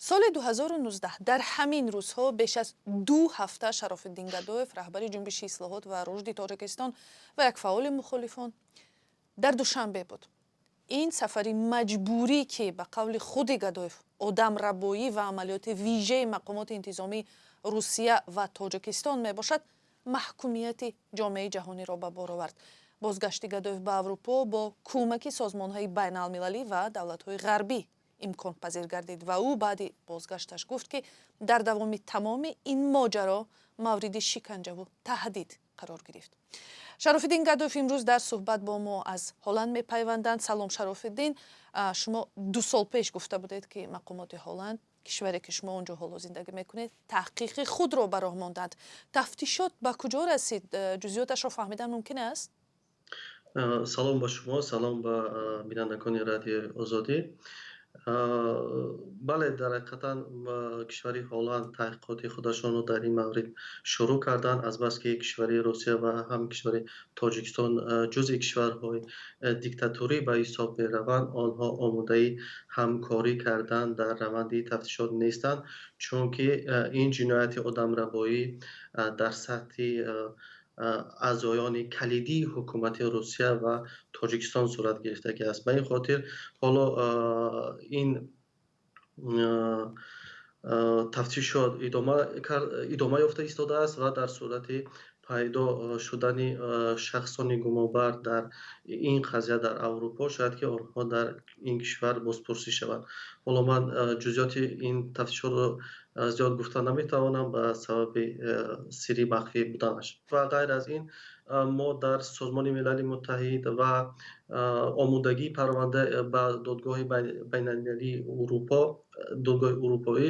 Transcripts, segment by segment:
Соли 2019 дар ҳамин рӯзҳо беш аз 2 ҳафта Шарофиддин Гадоев, раҳбари Ҷунбиши ислоҳот ва рушди Тоҷикистон ва як фаъоли мухолифон, дар Душанбе буд. Ин сафари маҷбурӣ, ки ба қавли худи Гадоев одамрабоӣ ва амалиёти вижаи мақомоти интизомии Русия ва Тоҷикистон мебошад, маҳкумияти ҷомеаи ҷаҳониро ба бор овард. Бозгашти Гадоев ба Аврупо бо кӯмаки созмонҳои байналмилалӣ ва давлатҳои ғарбӣ имконпазир гардид ва ӯ баъди бозгашташ гуфт, ки дар давоми тамоми ин моҷаро мавриди шиканҷаву таҳдид қарор гирифт. Шарофиддин Гадоев имрӯз дар суҳбат бо мо аз Ҳолланд мепайванданд. Салом, Шарофиддин. Шумо 2 сол пеш гуфта будед, ки мақомоти Ҳолланд, кишваре ки шумо он ҷо ҳоло зиндагӣ мекунед, таҳқиқи худро ба роҳ монданд. Тафтишот ба куҷо расид? Ҷузъиёташро фаҳмидан мумкин аст? Салом ба шумо, салом ба бинандагони Радиои Озодӣ. Бале, дар ҳақиқатан кишвари Ҳолланд таҳқиқоти худашонро дар ин маврид шурӯъ карданд, азбаски кишвари Русия ва ҳам кишвари Тоҷикистон ҷузъи кишварҳои диктатурӣ ба ҳисоб мераванд. Онҳо омодаи ҳамкорӣ кардан дар раванди тафтишот нестанд, чунки ин ҷинояти одамрабоӣ дар сатҳи аъзоёни калидии ҳукумати Русия ва Тоҷикистон сурат гирифтагӣ аст. Ба ин хотир ҳоло ин тафтишот идома ёфта истодааст ва дар сурати пайдо шудани шахсони гумонбар дар ин қазия дар Аврупо, шояд ки онҳо дар ин кишвар бозпурсӣ шаванд. Ҳоло ман ҷузъиёти ин тафтишотро зиёд гуфта наметавонам ба сабаби сирри махфӣ буданаш. Ва ғайр аз ин, мо дар Созмони Милали Муттаҳид ва омодагии парванда ба Додгоҳи байналмилалии Урупо, Додгоҳи Урупоӣ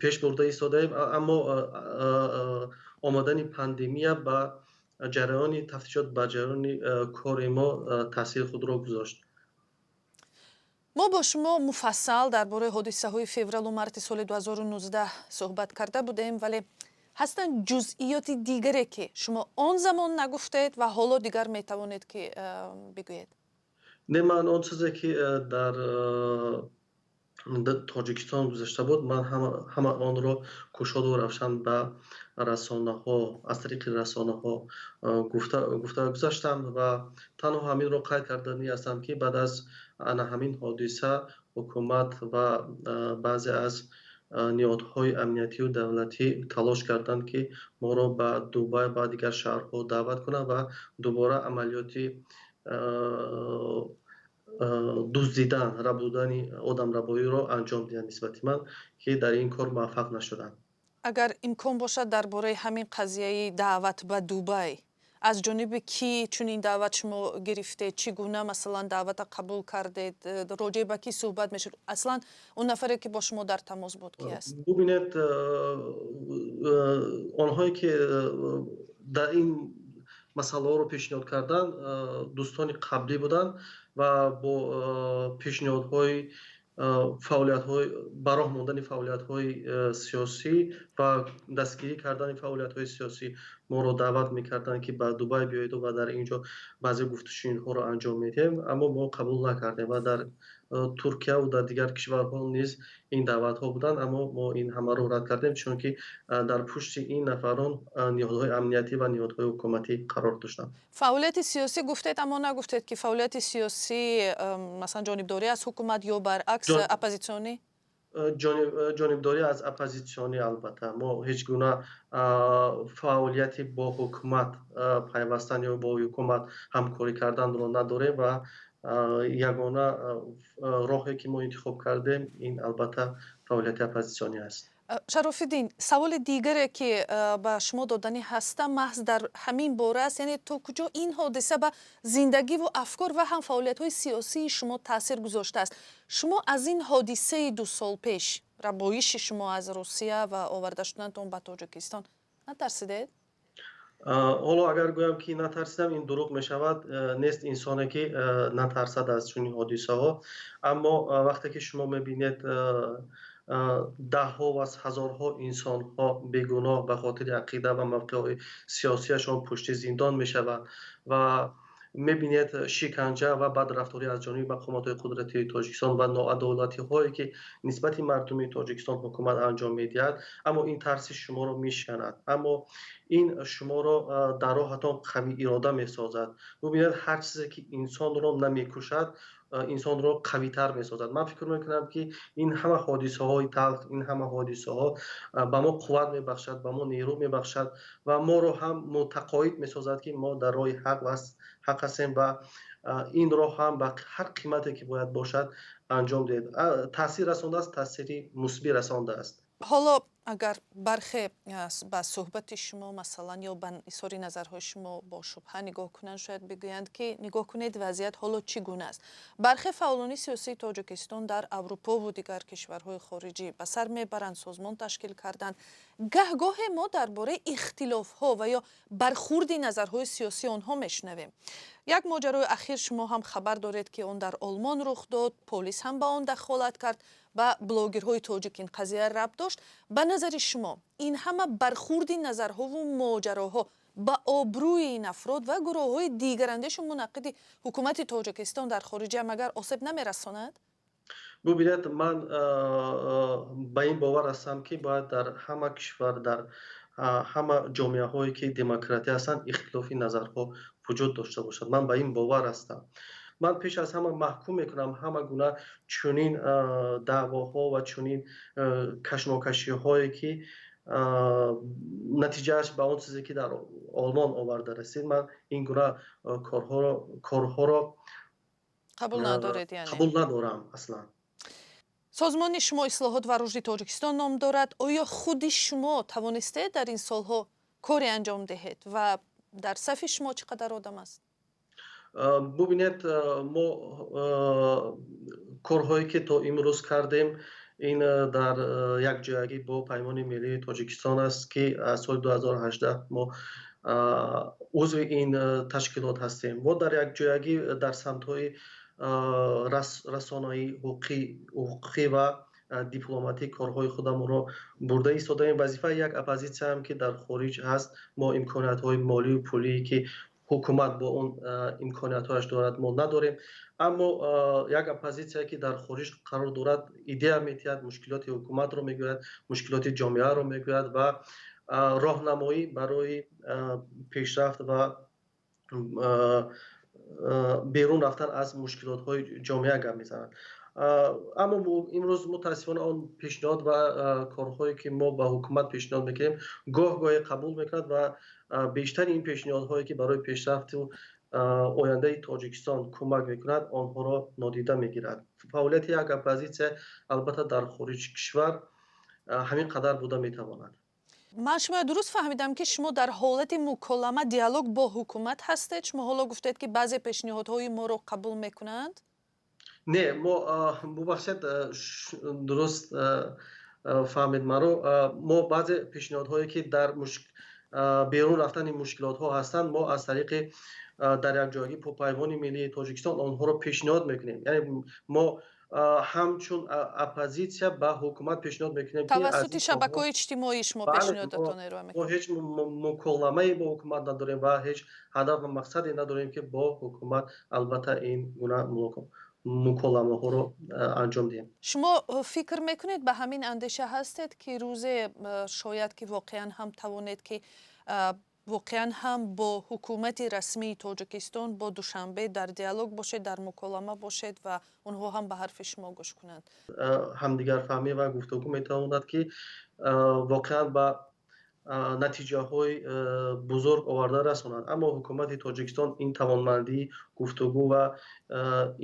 пеш бурда истодаем, аммо омадани пандемия ба ҷараёни тафтишот, ба ҷараёни кори мо таъсири худро гузошт. Мо бо шумо муфассал дар бораи ҳодисаҳои февралу марти соли 2019 суҳбат карда будем, вале ҳастанд ҷузъиёти дигаре, ки шумо он замон нагуфтед ва ҳоло дигар метавонед ки бигӯед? Не, ман он чизе ки дар Тоҷикистон гузашта буд, ман ҳама онро кушоду равшан ба расонаҳо, аз тариқи расонаҳо гуфта гузаштам ва танҳо ҳаминро қайд карданӣ ҳастам, ки баъд аз ана ҳамин ҳодиса ҳукумат ва баъзе аз ниҳодҳои амниятию давлатӣ талош карданд, ки моро ба Дубай ва дигар шаҳрҳо даъват кунанд ва дубора амалиёти дуздидан, рабудани, одамрабоиро анҷом диҳанд нисбати ман, ки дар ин кор муваффақ нашуданд. Агар имкон бошад, дар бораи ҳамин қазияи даъват ба Дубай: аз ҷониби кӣ чунин даъват шумо гирифтед? Чӣ гуна, масалан, даъвата қабул кардед? Роҷеъ ба кӣ суҳбат мешуд? Аслан он нафаре, ки бо шумо дар тамос буд, кӣ аст? Бубинед, онҳое ки дар ин масъалаҳоро пешниҳод карданд, дӯстони қаблӣ буданд ва бо пешниҳодҳои фаъолиятҳои, ба роҳ мондани фаъолиятҳои сиёсӣ ва дастгирӣ кардани фаъолиятҳои сиёсӣ моро даъват мекарданд, ки ба Дубай биёеду ва дар ин ҷо баъзе гуфтушунидҳоро анҷом медиҳем, аммо мо қабул накардем. Ва дар Туркияву дар дигар кишварҳо низ ин даъватҳо буданд, аммо мо ин ҳамаро рад кардем, чунки дар пушти ин нафарон ниҳодҳои амниятӣ ва ниҳодҳои ҳукуматӣ қарор доштанд. Фаъолияти сиёсӣ гуфтед, аммо нагуфтед, ки фаъолияти сиёсӣ, масалан, ҷонибдорӣ аз ҳукумат ё баръакс оппозитсионӣ? Ҷонибдорӣ аз оппозитсионӣ. Албатта, мо ҳеҷ гуна фаъолияти бо ҳукумат пайвастан ё бо ҳукумат ҳамкорӣ карданро надорем ва ягона роҳе ки мо интихоб кардем, ин албатта фаъолияти оппозитсионӣ аст. Шарофиддин, саволи дигаре, ки ба шумо доданӣ ҳастам, маҳз дар ҳамин бора аст, яъне то куҷо ин ҳодиса ба зиндагиву афкор ва ҳам фаъолиятҳои сиёсии шумо таъсир гузоштааст? Шумо аз ин ҳодисаи 2 сол пеш, рабоиши шумо аз Русия ва оварда шуданатон ба Тоҷикистон, натарсидед? Ҳоло агар гӯям, ки натарсидам, ин дурӯғ мешавад. Нест инсоне, ки натарсад аз чунин ҳодисаҳо, аммо вақте ки шумо мебинед, даҳҳо ва ҳазорҳо инсонҳо бегуноҳ ба хотири ақида ва мавқеъҳои сиёсиашон пушти зиндон мешаванд ва Мебинед, шиканҷа ва бадрафторӣ аз ҷониби мақомотҳои қудратии Тоҷикистон ва ноадолатиҳое, ки нисбати мардуми Тоҷикистон ҳукумат анҷом медиҳад, аммо ин тарси шуморо мешиканад, аммо ин шуморо дар роҳатон қавӣ ирода месозад. Бубинед, ҳар чизе ки инсонро намекушад, инсонро қавитар месозад. Ман фикр мекунам, ки ин ҳама ҳодисаҳои талх, ин ҳама ҳодисаҳо ба мо қувват мебахшад, ба мо нерӯ мебахшад ва моро ҳам мутақоид месозад, ки мо дар роҳи ҳақ ҳастем ва ин роҳ ҳам ба ҳар қимате ки бояд бошад, анҷом диҳед. Таъсир расондааст, таъсири мусбӣ расондааст. Ҳоло агар бархе ба суҳбати шумо, масалан, ё ба изҳори назарҳои шумо бо шубҳа нигоҳ кунанд, шояд бигӯянд, ки нигоҳ кунед, вазъият ҳоло чӣ гуна аст. Бархе фаъолони сиёсии Тоҷикистон дар Аврупову дигар кишварҳои хориҷӣ ба сар мебаранд, созмон ташкил карданд. Гаҳгоҳе мо дар бораи ихтилофҳо ва ё бархурди назарҳои сиёсии онҳо мешунавем. Як моҷарои ахир шумо ҳам хабар доред, ки он дар Олмон рух дод, полис ҳам ба он дахолат кард. Ба блогерҳои тоҷик ин қазия рабт дошт. Ба назари шумо, ин ҳама бархурди назарҳову моҷароҳо ба обрӯи ин афрод ва гурӯҳҳои дигарандешу мунаққиди ҳукумати Тоҷикистон дар хориҷа магар осеб намерасонад? Бубинед, ман ба ин бовар ҳастам, ки бояд дар ҳама кишвар, дар ҳама ҷомеаҳое, ки демократӣ ҳастанд, ихтилофи назарҳо вуҷуд дошта бошад. Ман ба ин бовар ҳастам. Ман пеш аз ҳама маҳкум мекунам ҳама гуна чунин даъвоҳо ва чунин кашмокашиҳое, ки натиҷааш ба он чизе ки дар Олмон оварда расид. Ман ин гуна корҳоро қабул надоред яъне? Қабул надорам аслан. Созмони шумо «Ислоҳот ва рушди Тоҷикистон» ном дорад. Оё худи шумо тавонистед дар ин солҳо коре анҷом диҳед ва дар сафи шумо чӣ қадар одам аст? Бубинед, мо корҳое ки то имрӯз кардем, ин дар якҷоягӣ бо Паймони миллии Тоҷикистон аст, ки аз соли 2018 мо узви ин ташкилот ҳастем. Мо дар якҷоягӣ дар самтҳои расонаӣ, ҳуқуқӣ ва дипломатӣ корҳои худамонро бурда истодаем. Вазифаи як оппозитсияам, ки дар хориҷ ҳаст, мо имкониятҳои молию пулие, ки ҳукумат бо он имкониятҳояш дорад, мо надорем. Аммо як оппозитсия, ки дар хориҷ қарор дорад, идея медиҳад, мушкилоти ҳукуматро мегӯяд, мушкилоти ҷомеаро мегӯяд ва роҳнамоӣ барои пешрафт ва берун рафтан аз мушкилотҳои ҷомеа гап мезанад. Аммо имрӯз мутаассифона он пешниҳод ва корҳое, ки мо ба ҳукумат пешниҳод мекунем, гоҳ гоҳе қабул мекунад ва бештари ин пешниҳодҳое, ки барои пешрафту ояндаи Тоҷикистон кӯмак мекунад, онҳоро нодида мегирад. Фаъолияти як оппозитсия, албатта, дар хориҷи кишвар ҳамин қадар буда метавонад. Ман шуморо дуруст фаҳмидам, ки шумо дар ҳолати муколама, диалог бо ҳукумат ҳастед? Шумо ҳоло гуфтед, ки баъзе пешниҳодҳои моро қабул мекунанд. Не, мо, бубахшед, дуруст фаҳмед маро. Мо баъзе пешниҳодҳое, ки дар берун рафтани мушкилотҳо ҳастанд, мо аз тариқи дар якҷоягӣ бо Паймони миллии Тоҷикистон онҳоро пешниҳод мекунем. Яъне мо ҳамчун оппозитсия ба ҳукумат пешниҳод мекунем. Тавассути шабакаҳои иҷтимоӣ шумо пешниҳодатон ироа мекунед? Мо ҳеҷ муколамае бо ҳукумат надорем ва ҳеҷ ҳадаф ва мақсаде надорем, ки бо ҳукумат, албатта, ин гуна муколамаҳоро анҷом диҳем. Шумо фикр мекунед, ба ҳамин андеша ҳастед, ки рӯзе шояд ки воқеан ҳам тавонед, ки воқеан ҳам бо ҳукумати расмии Тоҷикистон, бо Душанбе дар диалог бошед, дар муколама бошед ва онҳо ҳам ба ҳарфи шумо гӯш кунанд? Ҳамдигарфаҳмӣ ва гуфтугӯ метавонад, ки воқеан ба натиҷаҳои бузург оварда расонад. Аммо ҳукумати Тоҷикистон ин тавонмандии гуфтугӯ ва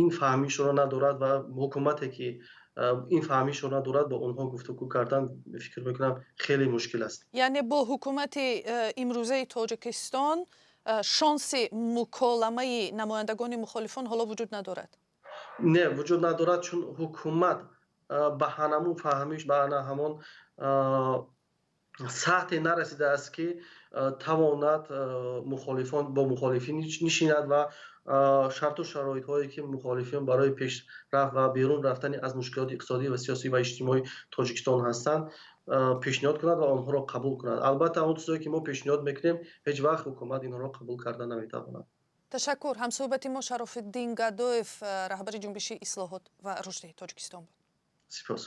ин фаҳмишро надорад ва ҳукумате, ки ин фаҳмишро надорад, бо онҳо гуфтугӯ кардан, фикр мекунам, хеле мушкил аст. Яъне бо ҳукумати имрӯзаи Тоҷикистон шонси муколамаи намояндагони мухолифон ҳоло вуҷуд надорад? Не, вуҷуд надорад, чун ҳукумат ба ҳанамун фаҳмиш, ба ана ҳамон сатҳе нарасидааст, ки тавонад мухолифон бо мухолифин нишинад ва шарту шароитҳое, ки мухолифин барои пешрафт ва берун рафтани аз мушкилоти иқтисодӣ ва сиёсӣ ва иҷтимоии Тоҷикистон ҳастанд, пешниҳод кунад ва онҳоро қабул кунад. Албатта, он чизое, ки мо пешниҳод мекунем, ҳеҷ вақт ҳукумат инҳоро қабул карда наметавонад. Ташаккур. Ҳамсӯҳбати мо Шарофиддин Гадоев, раҳбари Ҷунбиши ислоҳот ва рушди Тоҷикистон буд. Сипос.